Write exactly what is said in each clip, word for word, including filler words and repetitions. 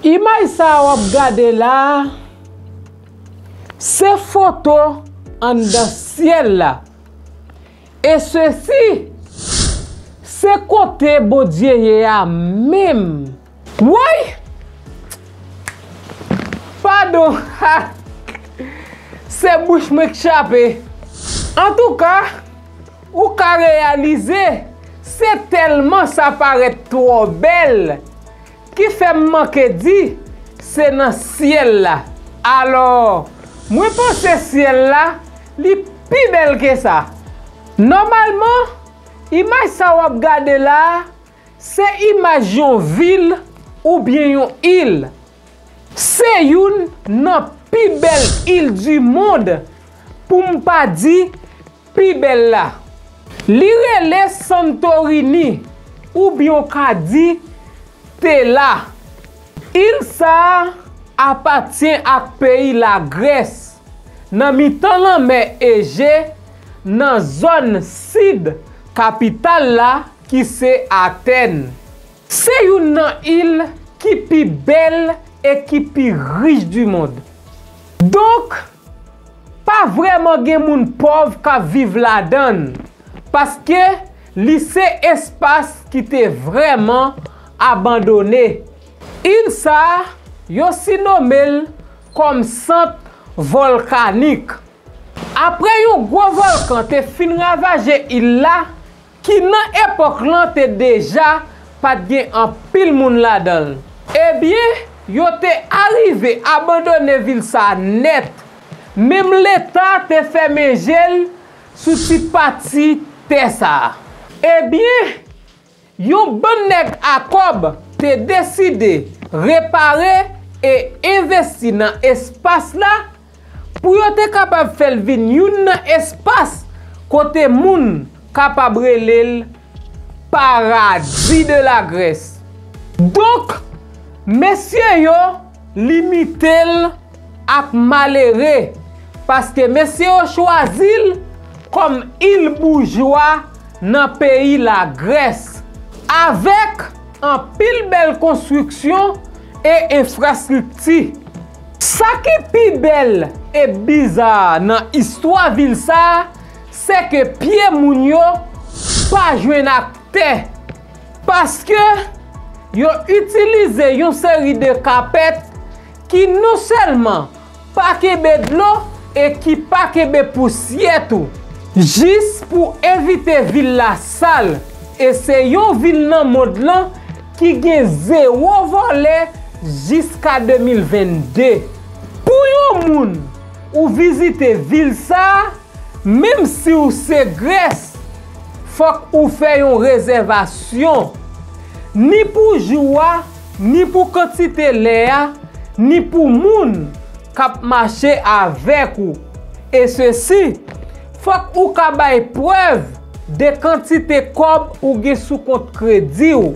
Imaj sa a w ap gade la a, se foto anndan syèl la. E sesi, se kote Bondye ye a menm. Woy! Padon! Se bouch mwen k chape. Antouka, ou ka reyalize, se tèlman sa parèt twò bèl, ki fè m manke di, se nan syèl la. Alò, mwen panse syèl la, li pi bèl ke sa. Nòmalman, imaj sa w ap gade la a, se imaj yon vil oubyen yon il. Se youn nan pi bèl il di mond, pou m pa di pi bèl la. Li rele Santorini, oubyen w ka di Tela. Il sa a apatyen ak peyi Lagrès, nan mitan lanmè Eje, nan zòn sid kapital la ki se Atèn. Se youn nan il ki pi bèl e ki pi rich di mond. Donk, pa vrèman gen moun pòv k ap viv ladan l, paske li se espas ki te vrèman abandone. Il sa a, yo sinome l kòm sant vòlkanik. Apre yon gwo vòlkan te fin ravaje il la, ki nan epòk lan te deja pa t gen anpil moun ladan l. Ebyen, yo te arive abandone vil sa a nèt, menm Leta te fèmen je l sou ti pati tè sa a. Ebyen, yon bann nèg a kòb te deside repare e envesti nan espas la, pou yo te kapab fè l vin youn nan espas kote moun kapab rele l Paradis de la Grèce. Donk, mesye yo limite l ak malere, paske mesye yo chwazi l kòm il boujwa nan peyi Lagrès, avèk anpil bèl konstriksyon e enfrastrikti. Sa ki pi bèl e biza nan istwa vil sa a, se ke pye moun yo pa jwenn ak tè, paske yo itilize yon seri de kapèt ki non sèlman pa kenbe dlo e ki pa kenbe pousyè tou. Jis pou evite vil la sal, e se yon vil nan mond lan ki gen zewo vòlè jiska de mil vennde. Pou yon moun ou vizite vil sa a, menm si w se Grès, fòk ou fè yon rezèvasyon, ni pou jou a, ni pou kantite lè a, ni pou moun k ap mache avèk ou. E sesi, fòk ou ka bay prèv de kantite kòb ou gen sou kont kredi w.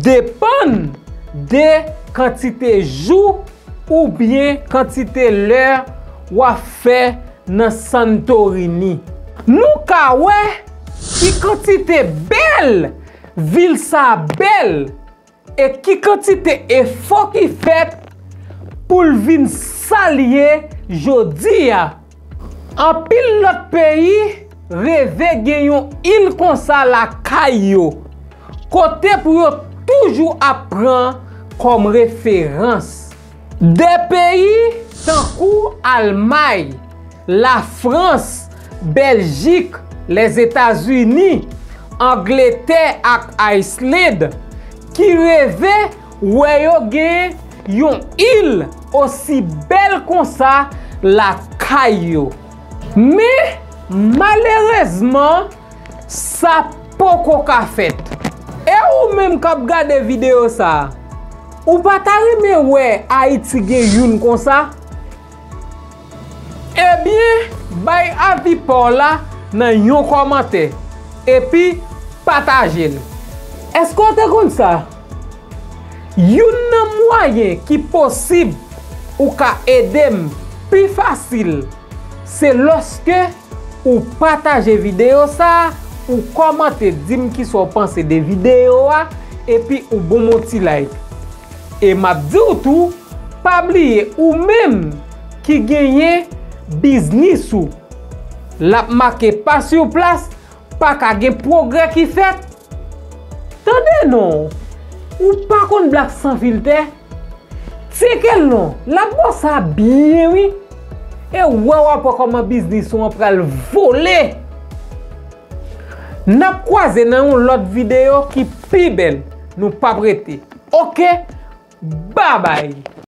Depann de kantite jou oubyen kantite lè w ap fè nan Santorini. Nou ka wè ki kantite bèl vil sa a bèl e ki kantite efò ki fèt pou l vin sa l ye jodi a. Anpil lòt peyi reve gen yon il konsa lakay yo, kote pou yo toujou ap pran kòm referans. De peyi tankou Almay, Lafrans, Bèljik, Lèzetazini, Angletè ak Islande ki reve wè yo gen yon il osi bèl konsa lakay yo. Men, malerezman, sa poko ka fèt. E ou menm k ap gade videyo sa a, ou pa ta renmen wè Ayiti gen youn konsa? Ebyen, bay avi pa w la nan yon kòmantè, epi pataje l. Èske w te konn sa? Youn nan mwayen ki posib ou ka ede m pi fasil, se lòske ou pataje videyo sa a, ou kòmante, di m kisa w panse de videyo a, epi ou ban m yon ti like. E m ap di w tou, pa bliye ou menm ki genyen biznis ou, l ap make pa sou plas, pa ka gen pwogrè ki fèt. Tande non, ou pa konn Black San Filtè? Tcheke l non, l ap ba w sa byen wi. E wè w ap wè kòman biznis ou an pral vole. N ap kwaze nan yon lòt videyo ki pi bèl. Nou p ap rete. Oke? Babay!